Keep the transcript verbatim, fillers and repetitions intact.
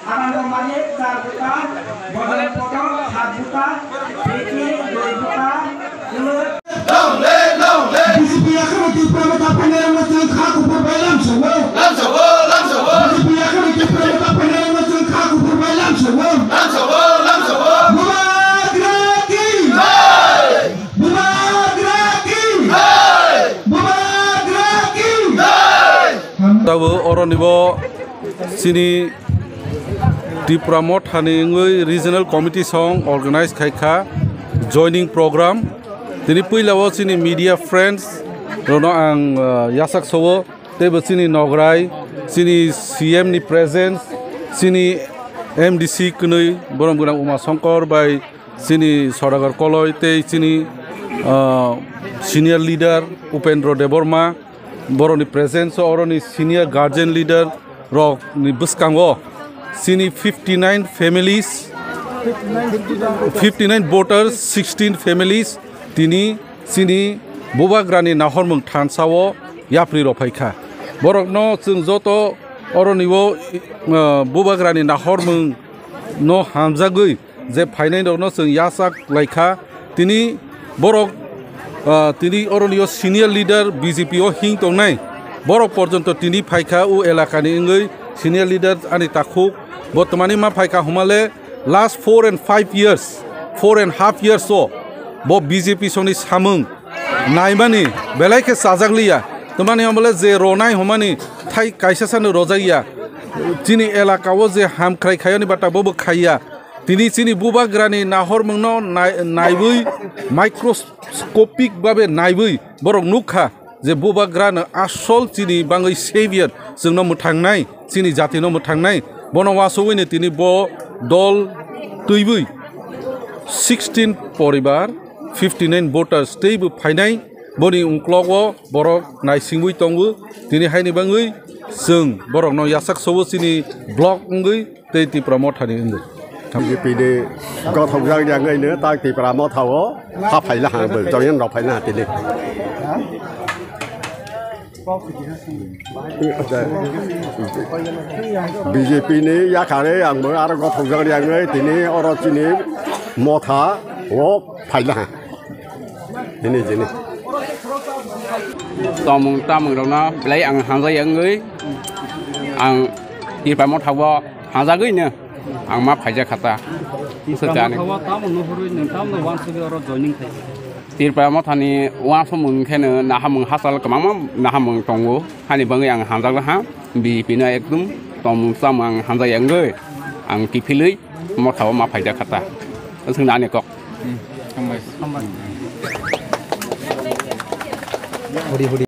Arang Manik, char buta, Bodol Podol, saat buta, Peki, dui buta, Kuluk. Long live, long live. B J P yakni Tipra Motha Phainai Rangma Chwng Kha Kuphur Bai Lamsao. Lamsao, lamsao. B J P yakni Tipra Motha Phainai Rangma Chwng Kha Kuphur Bai Lamsao. Lamsao, lamsao. Bubagra ki. Jai. Bubagra ki. Jai. Bubagra ki. Jai. Tabuk oroni bo chini Tipra Mothani wngwi regional committee song organize khai kha joining program. Tini puila o chini media friends rokno ang, uh, yasak sowo, teibo chini nograi, chini C M ni presence, chini M D C kwnwi borom gwnang Uma Shankar bai chini Sodagar Koloi tei chini, ah, senior leader Upendra Debbarma, borokni presence o oroni senior guardian leader rokni bwskango chini fifty nine families, fifty nine voters, sixteen families tini chini Bubagrani nahormung thansa o yapri rok phai kha. Borokno chwng joto oroni o, ah, Bubagrani nahormung no hamjagwi je phainai rokno chwng yasak lai kha. Tini borok, ah, tini oroni o senior leader B J P o hing tongnai borok porjonto tini phai kha o elakani wngwi senior leader ani takhuk bo twmani ma phai kha humale last four and five years, four and half years o bo B J P songni samung naimani belai khe chajak liya. Twmani hamale je ronai humani thai kaisa sano rojak ya. Chini elaka o je hamkhrai khayani bata bobo khaiya. Tini chini Bubagrani nahormungno nai-, naiwi, microscopic babe naiwi borok nukha je Bubagrano asol chini bangwi savior, chwngno mwthangnai, chini jatino mwthangnai. Bono wasugwino tini bo dol twiwi sixteen poribar, fifty nine voters teibo phainai. Boni ungklogo borok naisingwi tongo. Tini haini bangwi chwng borokno yasak sobo chini block wngwi tei Tipra Mothani wngwi. B J P ni gothokjak yangwi no tak Tipra Motha o ha phaila ha bo join rok phaila ha tini. B J P ni yakarwi ang bo aro gothokjak yangwi tini oro chini Motha o phaila ha. Tini, tini. Tongmung tamung rokno belai ang hamjak yangwi ang Tipra Motha o hamjagwi no ang ma phaijak kha ta. Tipra Motha o tamo nuhurwi nwng tamno wansugwi oro joining khai? Tipra Mothani wansukmung khe no nahamung hachal kwbangma nahamung tongo. Hani bangwi ang hamjak ha, B J P no ekdum tongmung chamung ang hamjak yangwi ang kiphilwi Motha o ma phaijak kha ta. Swngna ani kok. Hmm, hambai. Hambai.